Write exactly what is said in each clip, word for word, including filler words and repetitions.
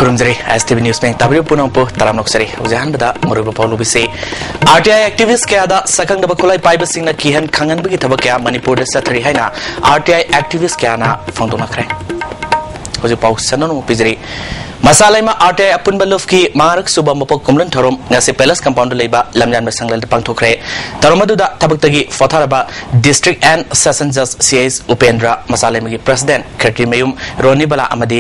ꯈꯨꯔꯨꯝꯖꯔꯤ꯫ ꯑꯦꯁ T V news ꯃꯌꯦꯛ ꯇꯥꯕꯤꯔꯤꯕ ꯄꯨꯝꯅꯃꯛꯄꯨ ꯇꯔꯥꯝꯅ ꯑꯣꯛꯆꯔꯤ꯫ ꯍꯧꯖꯤꯛ ꯑꯍꯥꯟꯕꯗ ꯃꯔꯨꯑꯣꯏꯕ ꯄꯥꯎ ꯂꯧꯕꯤꯁꯤ꯫ ꯑꯥꯔ ꯇꯤ ꯑꯥꯏ ꯑꯦꯛꯇꯤꯚꯤꯁ ꯀꯌꯥꯗ ꯁꯛꯈꯪꯗꯕ ꯈꯨꯠꯂꯥꯏ ꯄꯥꯏꯕꯁꯤꯡꯅ ꯀꯤꯍꯟ ꯈꯪꯍꯟꯕꯒꯤ ꯊꯕꯛ ꯀꯌꯥ ꯃꯅꯤꯄꯨꯔꯗ ꯆꯠꯊꯔꯤ ꯍꯥꯏꯅ ꯑꯥꯔ ꯇꯤ ꯑꯥꯏ ꯑꯦꯛꯇꯤꯚꯤꯁ ꯀꯌꯥꯅ ꯐꯣꯡꯗꯣꯛꯅꯈ꯭ꯔꯦ꯫ ꯍꯧꯖꯤꯛ ꯄꯥꯎ ꯁꯟꯗꯣꯛꯅ ꯑꯃꯨꯛ ꯄꯤꯖꯔꯤ꯫ ꯃꯁꯥꯂꯩꯃ ꯑꯥꯔ ꯇꯤ ꯑꯥꯏ ꯑꯄꯨꯟꯕ ꯂꯨꯞꯀꯤ ꯃꯉꯥꯔꯛ ꯁꯨꯕ ꯃꯄꯣꯛ ꯀꯨꯝꯂꯣꯟ ꯊꯧꯔꯝ ꯉꯁꯤ ꯄꯦꯂꯦꯁ ꯀꯝꯄꯥꯎꯟꯗ ꯂꯩꯕ ꯂꯝꯌꯥꯟꯕ ꯁꯪꯂꯦꯟꯗ ꯄꯥꯡꯊꯣꯛꯈ꯭ꯔꯦ꯫ ꯊꯧꯔꯝ ꯑꯗꯨꯗ ꯊꯕꯛꯇꯒꯤ ꯄꯣꯊꯥꯔꯕ ꯗꯤꯁꯇ꯭ꯔꯤꯛ ꯑꯦꯟ ꯁꯦꯁꯟ ꯖꯖ ꯁꯤ ꯑꯩꯆ ꯎꯄꯦꯟꯗ꯭ꯔ, ꯃꯁꯥꯂꯩꯃꯒꯤ ꯄ꯭ꯔꯁꯤꯗꯦꯟꯠ ꯈꯦꯇ꯭ꯔꯤꯃꯌꯨꯝ ꯔꯣꯅꯤꯕꯂꯥ ꯑꯃꯗꯤ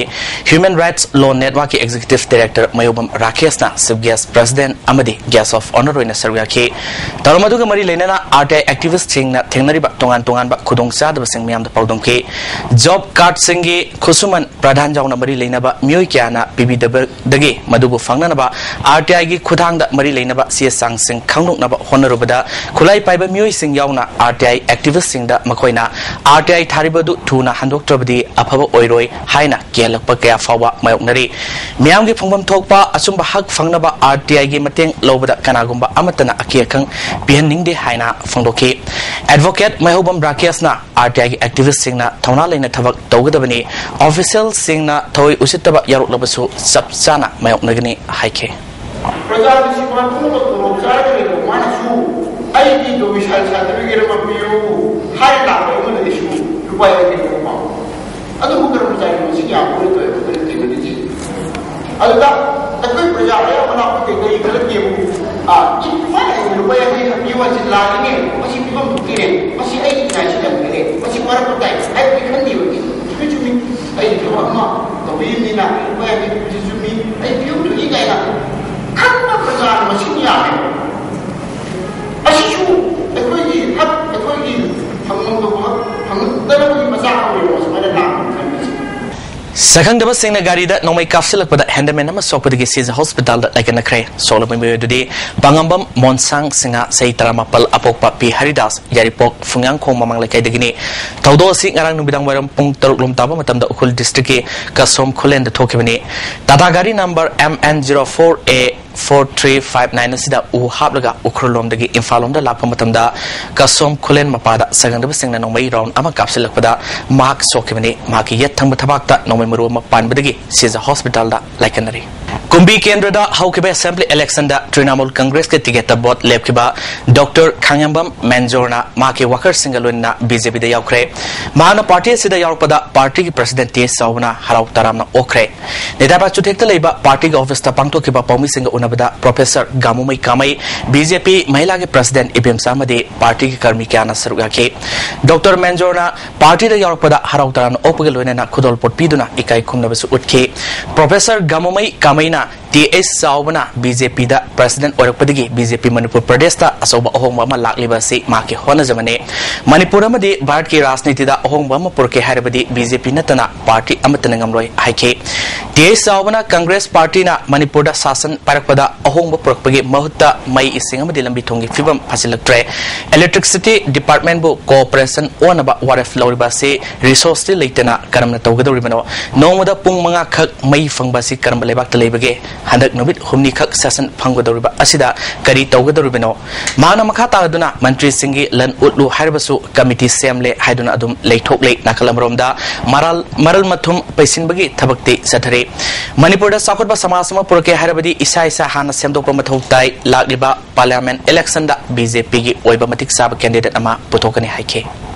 ꯍ꯭ꯌꯨꯃꯦꯟ ꯔꯥꯏꯠꯁ ꯂꯣ ꯅꯦꯠꯋꯥꯔꯛꯀꯤ ꯑꯦꯛꯖꯤꯀ꯭ꯌꯨꯇꯤꯚ ꯗꯥꯏꯔꯦꯛꯇꯔ ꯃꯌꯧꯕꯝ ꯔꯥꯀꯦꯁꯅ ꯆꯤꯐ ꯒꯦꯁ꯭ꯠ ꯄ꯭ꯔꯁꯤꯗꯦꯟꯠ ꯑꯃꯗꯤ ꯒꯦꯁ꯭ꯠ ꯑꯣꯐ ꯑꯣꯅꯔ ꯑꯣꯏꯅ ꯁꯔꯨꯛ ꯌꯥꯈꯤ꯫ ꯊꯧꯔꯝ ꯑꯗꯨꯒ ꯃꯔꯤ ꯂꯩꯅꯅ ꯑꯥꯔ ꯇꯤ ꯑꯥꯏ ꯑꯦꯛꯇꯤꯚꯤꯁ꯭ꯠꯁꯤꯡꯅ ꯊꯦꯡꯅꯔꯤꯕ ꯇꯣꯉꯥꯟ ꯇꯣꯉꯥꯟꯕ ꯈꯨꯗꯣꯡꯆꯥꯗꯕꯁꯤꯡ ꯃꯤꯌꯥꯝꯗ ꯐꯣꯡꯗꯣꯛꯈꯤ꯫ ꯖꯣꯕ ꯀꯥꯔꯗꯁꯤꯡꯒꯤ ꯈꯨꯠꯁꯨꯃꯟ ꯄ꯭ꯔꯗꯥꯟ ꯌꯥꯎꯅ ꯃꯔꯤ ꯂꯩꯅꯕ ꯃꯤꯑꯣꯏ ꯀꯌꯥꯅ ꯄꯤꯕꯤꯗꯕꯗꯒꯤ ꯃꯗꯨꯕꯨ ꯐꯪꯅꯅꯕ ꯑꯥꯔ ꯇꯤ ꯑꯥꯏꯒꯤ ꯈꯨꯠꯊꯥꯡꯗ ꯃꯔꯤ ꯂꯩꯅꯕ ꯆꯦ ꯆꯥꯡꯁꯤꯡ ꯈꯪꯗꯣꯛꯅꯕ ꯍꯣꯠꯅꯔꯨꯕꯗ ꯈꯨꯠꯂꯥꯏ ꯄꯥꯏꯕ ꯃꯤꯑꯣꯏꯁꯤꯡ ꯌꯥꯎꯅ ꯑꯥꯔ ꯇꯤ ꯑꯥꯏ ꯑꯦꯛꯇꯤꯚꯤꯁ꯭ꯠꯁꯤꯡꯗ ꯃꯈꯣꯏꯅ ꯑꯥꯔ ꯇꯤ ꯑꯥꯏ ꯊꯥꯔꯤꯕꯗꯨ ꯊꯨꯅ ꯍꯟꯗꯣꯛꯇ꯭ꯔꯕꯗꯤ ꯑꯐꯕ ꯑꯣꯏꯔꯣꯏ ꯍꯥꯏꯅ ꯀꯤꯍꯜꯂꯛꯄ ꯀꯌꯥ ꯐꯥꯎꯕ ꯃꯥꯌꯣꯛꯅꯔꯤ꯫ ꯃꯤꯌꯥꯝꯒꯤ ꯐꯪꯐꯝ ꯊꯣꯛꯄ ꯑꯆꯨꯝꯕ ꯍꯛ ꯐꯪꯅꯕ ꯑꯥꯔ ꯇꯤ ꯑꯥꯏꯒꯤ ꯃꯇꯦꯡ ꯂꯧꯕꯗ ꯀꯅꯥꯒꯨꯝꯕ ꯑꯃꯠꯇꯅ ꯑꯀꯤ ꯑꯈꯪ ꯄꯤꯍꯟꯅꯤꯡꯗꯦ ꯍꯥꯏꯅ ꯐꯣꯡꯗꯣꯛꯈꯤ꯫ ꯑꯦꯗꯚꯣꯀꯦꯠ ꯃꯩꯍꯧꯕꯝ ꯔꯥꯀꯦꯁꯅ ꯑꯥꯔ ꯇꯤ ꯑꯥꯏꯒꯤ ꯑꯦꯛꯇꯤꯚꯤꯁ꯭ꯠꯁꯤꯡꯅ ꯊꯧꯅꯥ ꯂꯩꯅ ꯊꯕꯛ ꯇꯧꯒꯗꯕꯅꯤ, ꯑꯣꯐꯤꯁꯤꯌꯦꯜꯁꯤꯡꯅ ꯊꯑꯣꯏ ꯎꯁꯤꯠꯇꯕ ꯌꯥꯎꯔꯛꯂꯕꯁꯨ ꯆꯞ ꯆꯥꯅ ꯃꯥꯌꯣꯛꯅꯒꯅꯤ ꯍꯥꯏꯈꯤ꯫ ꯄ꯭ꯔꯖꯥꯒꯤ ꯁꯦꯕꯥ ꯄꯨꯝꯅꯃꯛ ꯇꯣꯂꯣꯞ ꯆꯥꯔꯒ ꯂꯩꯕ ꯃꯥꯅꯁꯨ "ꯑꯩꯒꯤ ꯗꯣꯃꯤꯁꯥꯏꯜ ꯁꯥꯔꯇꯤꯐꯤꯀꯦꯠ ꯑꯃ ꯄꯤꯌꯨ" ꯍꯥꯏꯅ ꯂꯥꯛꯄ ꯑꯩꯉꯣꯟꯗꯗꯤꯁꯨ ꯂꯨꯄꯥ ꯌꯥꯡꯈꯩ ꯂꯧꯕ꯫ ꯑꯗꯨꯕꯨ ꯀꯔꯃꯆꯥꯔꯤ ꯃꯁꯤꯡ ꯌꯥꯝꯕ ꯑꯣꯏꯅ ꯇꯧꯋꯦꯕ ꯑꯩꯈꯣꯏꯅ ꯊꯦꯡꯅꯔꯤꯁꯦ꯫ ꯑꯗꯨꯗ ꯑꯩꯈꯣꯏ ꯄ꯭ꯔꯖꯥ ꯑꯌꯥꯝꯕꯅ ꯑꯩꯈꯣꯏ ꯀꯩ ꯀꯔꯤ ꯈꯜꯂꯛꯀꯦꯕꯨ, "ꯑꯥ, ꯏ, ꯏꯃꯥ ꯂꯥꯏꯅ ꯂꯨꯄꯥ ꯌꯥꯡꯈꯩ ꯈꯛ ꯄꯤꯌꯨ ꯍꯥꯏꯁꯤ ꯂꯥꯜꯂꯤꯅꯦ, ꯃꯁꯤ ꯄꯤꯐꯝ ꯊꯣꯛꯇꯦꯅꯦ, ꯃꯁꯤ ꯑꯩꯒꯤ ꯏꯅꯥꯏꯁꯤ ꯂꯟꯈ꯭ꯔꯦ, ꯃꯁꯤ ꯋꯥꯔꯛꯄ ꯇꯥꯏ" ꯍꯥꯏꯕꯗꯤ ꯈꯟꯗꯦꯕ꯫ ꯆꯨꯝꯃꯤ, ꯆꯨꯝꯃꯤ, ꯑꯩ ꯊꯕꯛ ꯑꯃ ꯇꯧꯕꯤꯔꯤꯕꯅꯤꯅ ꯂꯨꯄꯥ ꯌꯥꯡꯈꯩ ꯄꯤꯕꯁꯤ ꯆꯨꯝꯃꯤ, ꯑꯩ ꯄꯤꯔꯝꯗꯣꯏꯅꯤ ꯀꯥꯏꯅ ꯈꯟꯕ ꯄ꯭ꯔꯖꯥꯅ ꯃꯁꯤꯡ ꯌꯥꯝꯃꯦꯕ꯫ ꯑꯁꯤꯁꯨ ꯑꯩꯈꯣꯏꯒꯤ ꯍꯛ, ꯑꯩꯈꯣꯏꯒꯤ ꯐꯪꯐꯝ ꯊꯣꯛꯄ ꯍꯛ ꯐꯪꯗꯅꯕꯒꯤ ꯃꯆꯥꯛ ꯑꯃ ꯑꯣꯏꯅ ꯁꯨꯃꯥꯏꯅ ꯂꯥꯛꯄ ꯈꯟꯕꯁꯦ꯫ ꯁꯛꯈꯪꯗꯕꯁꯤꯡꯅ ꯒꯥꯔꯤꯗ ꯅꯣꯡꯃꯩ ꯀꯥꯞꯁꯤꯜꯂꯛꯄꯗ ꯍꯦꯟꯗꯃꯦꯟ ꯑꯃ ꯁꯣꯛꯄꯗꯒꯤ ꯁꯤꯖ ꯍꯣꯁꯄꯤꯇꯥꯜꯗ ꯂꯥꯏꯀꯠꯅꯈ꯭ꯔꯦ꯫ ꯁꯣꯛꯂꯕ ꯃꯤꯑꯣꯏ ꯑꯗꯨꯗꯤ ꯄꯥꯉꯝꯕꯝ ꯃꯣꯟꯁꯥꯡ ꯁꯤꯡꯍ, ꯆꯍꯤ ꯇꯔꯥꯃꯥꯄꯜ, ꯑꯄꯣꯛꯄ ꯄꯤ ꯍꯔꯤꯗꯥꯁ, ꯌꯥꯏꯔꯤꯄꯣꯛ ꯐꯨꯡꯌꯥꯡꯈꯣꯡ ꯃꯃꯥꯡ ꯂꯩꯀꯥꯏꯗꯒꯤꯅꯤ꯫ ꯊꯧꯗꯣꯛ ꯑꯁꯤ ꯉꯔꯥꯡ ꯅꯨꯃꯤꯗꯥꯡ ꯋꯥꯏꯔꯝ ꯄꯨꯡ ꯇꯔꯨꯛ ꯂꯣꯝ ꯇꯥꯕ ꯃꯇꯝꯗ ꯎꯈ꯭ꯔꯨꯜ ꯗꯤꯁꯇ꯭ꯔꯤꯛꯀꯤ ꯀꯁꯣꯝ ꯈꯨꯂꯦꯟꯗ ꯊꯣꯛꯈꯤꯕꯅꯤ꯫ ꯇꯥꯇꯥ ꯒꯥꯔꯤ number M N zero four A four three five nine ꯑꯁꯤꯗ ꯎ ꯍꯥꯞꯂꯒ ꯎꯈ꯭ꯔꯨꯜ ꯂꯣꯝꯗꯒꯤ ꯏꯝꯐꯥꯜ ꯂꯣꯝꯗ ꯂꯥꯛꯄ ꯃꯇꯝꯗ ꯀꯁꯣꯝ ꯈꯨꯂꯦꯟ ꯃꯄꯥꯗ ꯁꯩꯒꯪꯗꯕꯁꯤꯡꯅ ꯅꯣꯡꯃꯩ ꯔꯥꯎꯟ ꯑꯃ ꯀꯥꯞꯁꯤꯜꯂꯛꯄꯗ ꯃꯍꯥꯛ ꯁꯣꯛꯈꯤꯕꯅꯤ꯫ ꯃꯍꯥꯛꯀꯤ ꯌꯦꯠ ꯊꯪꯕ ꯊꯕꯥꯛꯇ ꯅꯣꯡꯃꯩ ꯃꯔꯨ ꯑꯃ ꯄꯥꯟꯕꯗꯒꯤ ꯁꯤꯖ ꯍꯣꯁꯄꯤꯇꯥꯜꯗ ꯂꯥꯏꯀꯠꯅꯔꯤ꯫ ꯀꯨꯝꯕꯤ ꯀꯦꯟꯗ꯭ꯔꯗ ꯍꯧꯈꯤꯕ ꯑꯦꯁꯦꯝꯕ꯭ꯂꯤ ꯏꯂꯦꯛꯁꯟꯗ ꯇ꯭ꯔꯤꯅꯥꯃꯨꯜ ꯀꯪꯒ꯭ꯔꯦꯁꯀꯤ ꯇꯤꯀꯦꯠꯇ ꯚꯣꯠ ꯂꯦꯞꯈꯤꯕ ꯗꯣꯛꯇꯔ ꯈꯥꯉꯦꯝꯕꯝ ꯃꯦꯟꯖꯣꯔꯅ ꯃꯍꯥꯛꯀꯤ ꯋꯥꯀꯔꯁꯤꯡꯒ ꯂꯣꯏꯅꯅ ꯕꯤ ꯖꯦ ꯄꯤꯗ ꯌꯥꯎꯈ꯭ꯔꯦ꯫ ꯃꯍꯥꯛꯅ ꯄꯥꯔꯇꯤ ꯑꯁꯤꯗ ꯌꯥꯎꯔꯛꯄꯗ ꯄꯥꯔꯇꯤꯒꯤ ꯄ꯭ꯔꯁꯤꯗꯦꯟ ꯇꯤ ꯑꯦꯁ ꯆꯥꯎꯕꯅ ꯍꯔꯥꯎ ꯇꯔꯥꯝꯅ ꯑꯣꯛꯈ꯭ꯔꯦ꯫ ꯅꯦꯇꯥ ꯄꯥꯆꯨꯊꯦꯛꯇ ꯂꯩꯕ ꯄꯥꯔꯇꯤꯒꯤ ꯑꯣꯐꯤꯁꯇ ꯄꯥꯡꯊꯣꯛꯈꯤꯕ ꯄꯥꯎꯃꯤꯁꯤꯡꯒ ꯎꯅꯕꯗ ꯄ꯭ꯔꯣꯐꯦꯁꯔ ꯒꯥꯃꯨꯃꯩ ꯀꯥꯃꯩ, ꯕꯤ ꯖꯦ ꯄꯤ ꯃꯍꯤꯂꯥꯒꯤ ꯄ꯭ꯔꯁꯤꯗꯦꯟ ꯏꯕꯦꯝꯆꯥ ꯑꯃꯗꯤ ꯄꯥꯔꯇꯤꯒꯤ ꯀꯔꯃꯤ ꯀꯌꯥꯅ ꯁꯔꯨꯛ ꯌꯥꯈꯤ꯫ ꯗꯣꯛꯇꯔ ꯃꯦꯟꯖꯣꯔꯅ ꯄꯥꯔꯇꯤꯗ ꯌꯥꯎꯔꯛꯄꯗ ꯍꯔꯥꯎ ꯇꯔꯥꯝꯅ ꯑꯣꯛꯄꯒ ꯂꯣꯏꯅꯅ ꯈꯨꯗꯣꯜꯄꯣꯠ ꯄꯤꯗꯨꯅ ꯏꯀꯥꯏ ꯈꯨꯝꯅꯕꯁꯨ ꯎꯠꯈꯤ꯫ ꯄ꯭ꯔꯣꯐꯦꯁꯔ ꯒꯥꯃꯨꯃꯩ ꯀꯥꯃꯩꯅ ꯇꯤ ꯑꯦꯁ ꯆꯥꯎꯕꯅ ꯕꯤ ꯖꯦ ꯄꯤꯗ ꯄ꯭ꯔꯁꯤꯗꯦꯟ ꯑꯣꯏꯔꯛꯄꯗꯒꯤ ꯕꯤ ꯖꯦ ꯄꯤ ꯃꯅꯤꯄꯨꯔ ꯄ꯭ꯔꯗꯦꯁꯇ ꯑꯆꯧꯕ ꯑꯍꯣꯡꯕ ꯑꯃ ꯂꯥꯛꯂꯤꯕ ꯑꯁꯤ ꯃꯍꯥꯛꯀꯤ ꯍꯣꯠꯅꯖꯃꯅꯤ꯫ ꯃꯅꯤꯄꯨꯔ ꯑꯃꯗꯤ ꯚꯥꯔꯠꯀꯤ ꯔꯥꯖꯅꯤꯇꯤꯗ ꯑꯍꯣꯡꯕ ꯑꯃ ꯄꯨꯔꯛꯀꯦ ꯍꯥꯏꯔꯕꯗꯤ ꯕꯤ ꯖꯦ ꯄꯤ ꯅꯠꯇꯅ ꯄꯥꯔꯇꯤ ꯑꯃꯠꯇꯅ ꯉꯝꯂꯣꯏ ꯍꯥꯏꯈꯤ꯫ ꯇꯤ ꯑꯦꯁ ꯆꯥꯎꯕꯅ ꯀꯪꯒ꯭ꯔꯦꯁ ꯄꯥꯔꯇꯤꯅ ꯃꯅꯤꯄꯨꯔꯗ ꯁꯥꯁꯟ ꯄꯥꯏꯔꯛꯄꯗ ꯑꯍꯣꯡꯕ ꯄꯨꯔꯛꯄꯒꯤ ꯃꯍꯨꯠꯇ ꯃꯩ, ꯏꯁꯤꯡ ꯑꯃꯗꯤ ꯂꯝꯕꯤ ꯊꯣꯡꯒꯤ ꯐꯤꯕꯝ ꯐꯖꯤꯜꯂꯛꯇ꯭ꯔꯦ꯫ ꯏꯂꯦꯛꯇ꯭ꯔꯤꯁꯤꯇꯤ ꯗꯤꯄꯥꯔꯠꯃꯦꯟꯕꯨ ꯀꯣꯑꯣꯄꯔꯦꯁꯟ ꯑꯣꯟꯅꯕ ꯋꯥꯔꯦꯞ ꯂꯧꯔꯤꯕ ꯑꯁꯤ ꯔꯤꯁꯣꯔꯁꯇꯤ ꯂꯩꯇꯅ ꯀꯔꯝꯅ ꯇꯧꯒꯗꯧꯔꯤꯕꯅꯣ? ꯅꯣꯡꯃꯗ ꯄꯨꯡ ꯃꯉꯥ ꯈꯛ ꯃꯩ ꯐꯪꯕ ꯑꯁꯤ ꯀꯔꯝꯕ ꯂꯩꯕꯥꯛꯇ ꯂꯩꯕꯒꯦ? ꯍꯟꯗꯛ ꯅꯨꯃꯤꯠ ꯍꯨꯝꯅꯤꯈꯛ ꯁꯦꯁꯟ ꯐꯪꯒꯗꯧꯔꯤꯕ ꯑꯁꯤꯗ ꯀꯔꯤ ꯇꯧꯒꯗꯧꯔꯤꯕꯅꯣ? ꯃꯍꯥꯛꯅ ꯃꯈꯥ ꯇꯥꯔꯗꯨꯅ ꯃꯟꯇ꯭ꯔꯤꯁꯤꯡꯒꯤ ꯂꯟ ꯎꯠꯂꯨ ꯍꯥꯏꯔꯕꯁꯨ ꯀꯃꯤꯇꯤ ꯁꯦꯝꯂꯦ ꯍꯥꯏꯗꯨꯅ ꯑꯗꯨꯝ ꯂꯩꯊꯣꯛꯂꯦ꯫ ꯅꯥꯀꯜ ꯑꯃꯔꯣꯝꯗ ꯃꯔꯜ, ꯃꯔꯜ ꯃꯊꯨꯝ ꯄꯩꯁꯤꯟꯕꯒꯤ ꯊꯕꯛꯇꯤ ꯆꯠꯊꯔꯤ꯫ ꯃꯅꯤꯄꯨꯔꯗ ꯆꯥꯎꯈꯠꯄ ꯁꯃꯥꯖ ꯑꯃ ꯄꯨꯔꯛꯀꯦ ꯍꯥꯏꯔꯕꯗꯤ ꯏꯁꯥ ꯏꯁꯥ ꯍꯥꯟꯅ ꯁꯦꯝꯗꯣꯛꯄ ꯃꯊꯧ ꯇꯥꯏ꯫ ꯂꯥꯛꯂꯤꯕ ꯄꯥꯔꯂꯤꯌꯥꯃꯦꯟ ꯏꯂꯦꯛꯁꯟꯗ ꯕꯤ ꯖꯦ ꯄꯤꯒꯤ ꯑꯣꯏꯕ ꯃꯇꯤꯛ ꯆꯥꯕ ꯀꯦꯟꯗꯤꯗꯦꯠ ꯑꯃ ꯄꯨꯊꯣꯛꯀꯅꯤ ꯍꯥꯏꯈꯤ꯫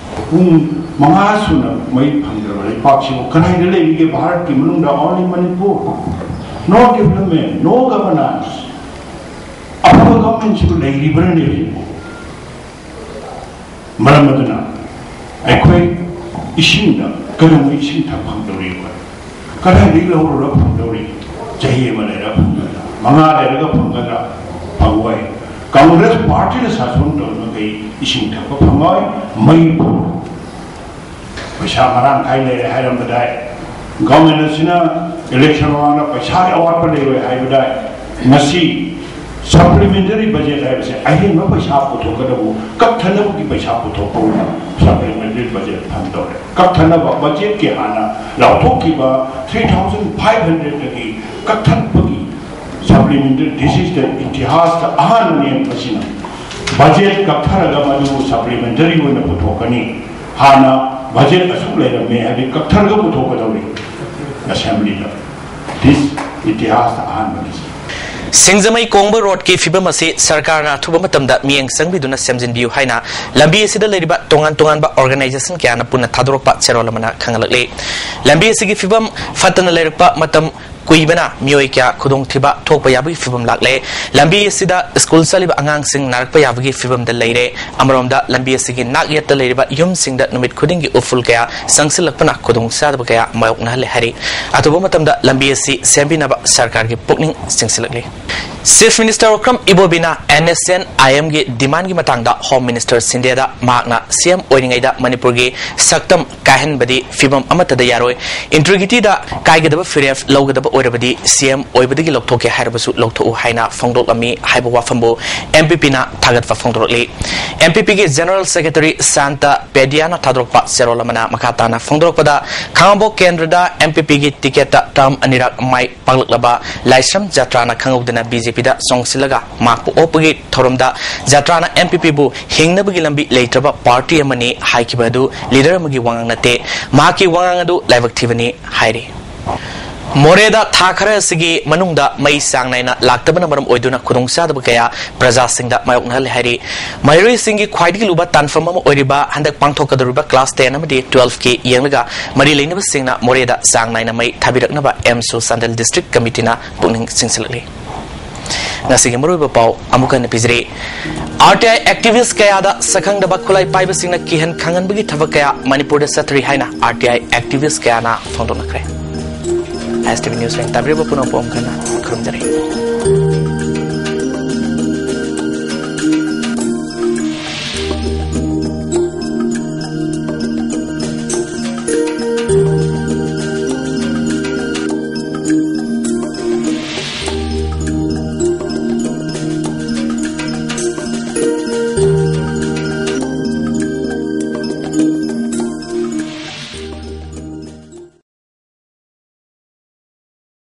ꯄꯨꯡ ꯃꯉꯥ ꯁꯨꯅ ꯃꯩ ꯐꯪꯗ꯭ꯔꯕ ꯂꯩꯕꯥꯛꯁꯤꯕꯨ ꯀꯗꯥꯏꯗ ꯂꯩꯔꯤꯒꯦ? ꯚꯥꯔꯠꯀꯤ ꯃꯅꯨꯡꯗ only Manipur. No development, no governance꯫ ꯑꯐꯕ ꯒꯚꯔꯟꯃꯦꯟꯁꯤꯕꯨ ꯂꯩꯔꯤꯕ꯭ꯔꯅꯦ ꯍꯧꯖꯤꯛꯄꯨ? ꯃꯔꯝ ꯑꯗꯨꯅ ꯑꯩꯈꯣꯏ ꯏꯁꯤꯡꯗ ꯀꯩꯗꯧꯉꯩ ꯏꯁꯤꯡ ꯊꯛ ꯐꯪꯗꯧꯔꯤ? ꯑꯩꯈꯣꯏ ꯀꯗꯥꯏꯗꯒꯤ ꯂꯧꯔꯨꯔ ꯐꯪꯗꯧꯔꯤ? ꯆꯍꯤ ꯑꯃ ꯂꯩꯔ ꯐꯪꯒꯗ꯭ꯔꯥ? ꯃꯉꯥ ꯂꯩꯔꯒ ꯐꯪꯒꯗ꯭ꯔꯥ? ꯐꯪꯉꯣꯏ꯫ ꯀꯪꯒ꯭ꯔꯦꯁ ꯄꯥꯔꯇꯤꯅ ꯁꯥꯁꯟ ꯇꯧꯔꯤꯕꯈꯩ ꯏꯁꯤꯡ ꯊꯛꯄ ꯐꯪꯉꯣꯏ, ꯃꯩ ꯐꯪꯉꯣꯏ꯫ ꯄꯩꯁꯥ ꯃꯔꯥꯡ ꯀꯥꯏ ꯂꯩꯔꯦ ꯍꯥꯏꯔꯝꯕꯗꯥꯏ, ꯒꯚꯔꯟꯃꯦꯟ ꯑꯁꯤꯅ ꯏꯂꯦꯛꯁꯟ ꯃꯃꯥꯡꯗ ꯄꯩꯁꯥꯒꯤ ꯑꯋꯥꯠꯄ ꯂꯩꯔꯣꯏ ꯍꯥꯏꯕꯗꯥꯏ, ꯉꯁꯤ ꯁꯄ꯭ꯂꯤꯃꯦꯟꯇꯔꯤ ꯕꯖꯦꯠ ꯍꯥꯏꯕꯁꯦ ꯑꯍꯦꯟꯕ ꯄꯩꯁꯥ ꯄꯨꯊꯣꯛꯀꯗꯕ, ꯀꯛꯊꯅꯕꯒꯤ ꯄꯩꯁꯥ ꯄꯨꯊꯣꯛꯄ ꯑꯣꯏꯅ ꯁꯄ꯭ꯂꯤꯃꯦꯟꯇꯔꯤ ꯕꯖꯦꯠ ꯐꯟ ꯇꯧꯔꯦ꯫ ꯀꯛꯊꯅꯕ ꯕꯖꯦꯠꯀꯤ ꯍꯥꯟꯅ ꯂꯥꯎꯊꯣꯛꯈꯤꯕ ꯊ꯭ꯔꯤ ꯊꯥꯎꯖꯟ ꯐꯥꯏꯚ ꯍꯟꯗ꯭ꯔꯦꯗꯇꯒꯤ ꯀꯛꯊꯠꯄꯒꯤ Supplementary, this is the ꯏꯇꯤꯍꯥꯁꯇ ꯑꯍꯥꯟꯕꯅꯤ꯫ ꯃꯁꯤꯅ ꯕꯖꯦꯠ ꯀꯛꯊꯔꯒ ꯃꯗꯨꯕꯨ ꯁꯄ꯭ꯂꯤꯃꯦꯟꯇꯔꯤ ꯑꯣꯏꯅ ꯄꯨꯊꯣꯛꯀꯅꯤ꯫ ꯍꯥꯟꯅ ꯕꯖꯦꯠ ꯑꯁꯨꯛ ꯂꯩꯔꯝꯃꯦ ꯍꯥꯏꯕꯗꯤ ꯀꯛꯊꯔꯒ ꯄꯨꯊꯣꯛꯀꯗꯧꯔꯤ ꯑꯦꯁꯦꯝꯕ꯭ꯂꯤꯗ꯫ This ꯏꯇꯤꯍꯥꯁꯇ ꯑꯍꯥꯟꯕꯅꯤ꯫ ꯁꯤꯡꯖꯃꯩ ꯀꯣꯡꯕ ꯔꯣꯗꯀꯤ ꯐꯤꯕꯝ ꯑꯁꯤ ꯁꯔꯀꯥꯔꯅ ꯑꯊꯨꯕ ꯃꯇꯝꯗ ꯃꯤꯠꯌꯦꯡ ꯆꯪꯕꯤꯗꯨꯅ ꯁꯦꯝꯖꯤꯟꯕꯤꯌꯨ ꯍꯥꯏꯅ ꯂꯝꯕꯤ ꯑꯁꯤꯗ ꯂꯩꯔꯤꯕ ꯇꯣꯉꯥꯟ ꯇꯣꯉꯥꯟꯕ ꯑꯣꯔꯒꯅꯥꯏꯖꯦꯁꯟ ꯀꯌꯥꯅ ꯄꯨꯟꯅ ꯊꯥꯗꯣꯔꯛꯄ ꯆꯦꯔꯣꯜ ꯑꯃꯅ ꯈꯪꯍꯜꯂꯛꯂꯤ꯫ ꯂꯝꯕꯤ ꯑꯁꯤꯒꯤ ꯐꯤꯕꯝ ꯐꯠꯇꯅ ꯂꯩꯔꯛꯄ ꯃꯇꯝ ꯀꯨꯏꯕꯅ ꯃꯤꯑꯣꯏ ꯀꯌꯥ ꯈꯨꯗꯣꯡꯊꯤꯕ ꯊꯣꯛꯄ ꯌꯥꯕꯒꯤ ꯐꯤꯕꯝ ꯂꯥꯛꯂꯦ꯫ ꯂꯝꯕꯤ ꯑꯁꯤꯗ ꯁ꯭ꯀꯨꯜ ꯆꯠꯂꯤꯕ ꯑꯉꯥꯡꯁꯤꯡ ꯅꯥꯔꯛꯄ ꯌꯥꯕꯒꯤ ꯐꯤꯕꯝꯗ ꯂꯩꯔꯦ꯫ ꯑꯃꯔꯣꯝꯗ ꯂꯝꯕꯤ ꯑꯁꯤꯒꯤ ꯅꯥꯛ ꯌꯦꯠꯇ ꯂꯩꯔꯤꯕ ꯌꯨꯝꯁꯤꯡꯗ ꯅꯨꯃꯤꯠ ꯈꯨꯗꯤꯡꯒꯤ ꯎꯐꯨꯜ ꯀꯌꯥ ꯆꯪꯁꯤꯜꯂꯛꯄꯅ ꯈꯨꯗꯣꯡꯆꯥꯗꯕ ꯀꯌꯥ ꯃꯥꯌꯣꯛꯅꯍꯜꯂꯦ ꯍꯥꯏꯔꯤ꯫ ꯑꯊꯨꯕ ꯃꯇꯝꯗ ꯂꯝꯕꯤ ꯑꯁꯤ ꯁꯦꯝꯕꯤꯅꯕ ꯁꯔꯀꯥꯔꯒꯤ ꯄꯨꯛꯅꯤꯡ ꯆꯤꯡꯁꯤꯜꯂꯛꯂꯤ꯫ Chief Minister Okram Ibobiꯅ NSCN-IMꯒꯤ demandꯒꯤ ꯃꯇꯥꯡꯗ Home Minister ꯁꯤꯟꯗꯦꯗ ꯃꯍꯥꯛꯅ CM ꯑꯣꯏꯔꯤꯉꯩꯗ ꯃꯅꯤꯄꯨꯔꯒꯤ ꯁꯛꯇꯝ ꯀꯥꯏꯍꯟꯕꯗꯤ ꯐꯤꯕꯝ ꯑꯃꯠꯇꯗ ꯌꯥꯔꯣꯏ꯫ Integrityꯗ ꯀꯥꯏꯒꯗꯕ ꯐꯤꯔꯦꯞ ꯂꯧꯒꯗꯕ ꯑꯣꯏꯔꯕꯗꯤ CM ꯑꯣꯏꯕꯗꯒꯤ ꯂꯧꯊꯣꯛꯀꯦ ꯍꯥꯏꯔꯕꯁꯨ ꯂꯧꯊꯣꯛꯎ ꯍꯥꯏꯅ ꯐꯣꯡꯗꯣꯛꯂꯝꯃꯤ ꯍꯥꯏꯕ ꯋꯥꯐꯝꯕꯨ NPPꯅ ꯊꯥꯒꯠꯄ ꯐꯣꯡꯗꯣꯔꯛꯂꯤ꯫ NPPꯒꯤ General Secretary ꯁꯥꯟꯇ ꯄꯦꯗꯤꯌꯥꯅ ꯊꯥꯗꯣꯔꯛꯄ ꯆꯦꯔꯣꯜ ꯑꯃꯅ ꯃꯈꯥ ꯇꯥꯅ ꯐꯣꯡꯗꯣꯔꯛꯄꯗ, ꯈꯥꯉꯕꯣꯛ ꯀꯦꯟꯗ꯭ꯔꯗ NPPꯒꯤ ticketꯇ term ꯑꯅꯤꯔꯛ ꯃꯥꯏ ꯄꯥꯛꯂꯛꯂꯕ ꯂꯥꯏꯁ꯭ꯔꯝ ꯖꯇ꯭ꯔꯥꯅ ꯈꯪꯍꯧꯗꯅ BJPꯗ ꯆꯣꯡꯁꯤꯜꯂꯒ ꯃꯍꯥꯛꯄꯨ ꯑꯣꯛꯄꯒꯤ ꯊꯧꯔꯝꯗ ꯖꯇ꯭ꯔꯥꯅ NPPꯕꯨ ꯍꯤꯡꯅꯕꯒꯤ ꯂꯝꯕꯤ ꯂꯩꯇ꯭ꯔꯕ party ꯑꯃꯅꯤ ꯍꯥꯏꯈꯤꯕ ꯑꯗꯨ leader ꯑꯃꯒꯤ ꯋꯥꯉꯥꯡ ꯅꯠꯇꯦ, ꯃꯍꯥꯛꯀꯤ ꯋꯥꯉꯥꯡ ꯑꯗꯨ ꯂꯥꯏꯕꯛ ꯊꯤꯕꯅꯤ ꯍꯥꯏꯔꯤ꯫ ꯃꯣꯔꯦꯗ ꯊꯥ ꯈꯔ ꯑꯁꯤꯒꯤ ꯃꯅꯨꯡꯗ ꯃꯩ ꯆꯥꯡ ꯅꯥꯏꯅ ꯂꯥꯛꯇꯕꯅ ꯃꯔꯝ ꯑꯣꯏꯗꯨꯅ ꯈꯨꯗꯣꯡꯆꯥꯗꯕ ꯀꯌꯥ ꯄ꯭ꯔꯖꯥꯁꯤꯡꯗ ꯃꯥꯌꯣꯛꯅꯍꯜꯂꯦ ꯍꯥꯏꯔꯤ꯫ ꯃꯍꯩꯔꯣꯏꯁꯤꯡꯒꯤ ꯈ꯭ꯋꯥꯏꯗꯒꯤ ꯂꯨꯕ ꯇꯥꯟꯐꯝ ꯑꯃ ꯑꯣꯏꯔꯤꯕ ꯍꯟꯗꯛ ꯄꯥꯡꯊꯣꯛꯀꯗꯧꯔꯤꯕ class ten ꯑꯃꯗꯤ twelveꯀꯤ ꯌꯦꯡꯂꯒ ꯃꯔꯤ ꯂꯩꯅꯕꯁꯤꯡꯅ ꯃꯣꯔꯦꯗ ꯆꯥꯡ ꯅꯥꯏꯅ ꯃꯩ ꯊꯥꯕꯤꯔꯛꯅꯕ AMSU Chandel District Committeeꯅ ꯄꯨꯛꯅꯤꯡ ꯆꯤꯡꯁꯤꯜꯂꯛꯂꯤ꯫ ꯉꯁꯤꯒꯤ ꯃꯔꯨꯑꯣꯏꯕ ꯄꯥꯎ ꯑꯃꯨꯛ ꯍꯟꯅ ꯄꯤꯖꯔꯤ꯫ RTI activist ꯀꯌꯥꯗ ꯁꯛꯈꯪꯗꯕ ꯈꯨꯠꯂꯥꯏ ꯄꯥꯏꯕꯁꯤꯡꯅ ꯀꯤꯍꯟ ꯈꯪꯍꯟꯕꯒꯤ ꯊꯕꯛ ꯀꯌꯥ ꯃꯅꯤꯄꯨꯔꯗ ꯆꯠꯊꯔꯤ ꯍꯥꯏꯅ RTI activist ꯀꯌꯥꯅ ꯐꯣꯡꯗꯣꯛꯅꯈ꯭ꯔꯦ꯫ ISTV News ꯂꯥꯏꯟ ꯇꯥꯕꯤꯔꯤꯕ ꯄꯨꯝꯅꯃꯛꯄꯨ ꯑꯃꯨꯛ ꯍꯟꯅ ꯈꯨꯔꯨꯝꯖꯔꯤ꯫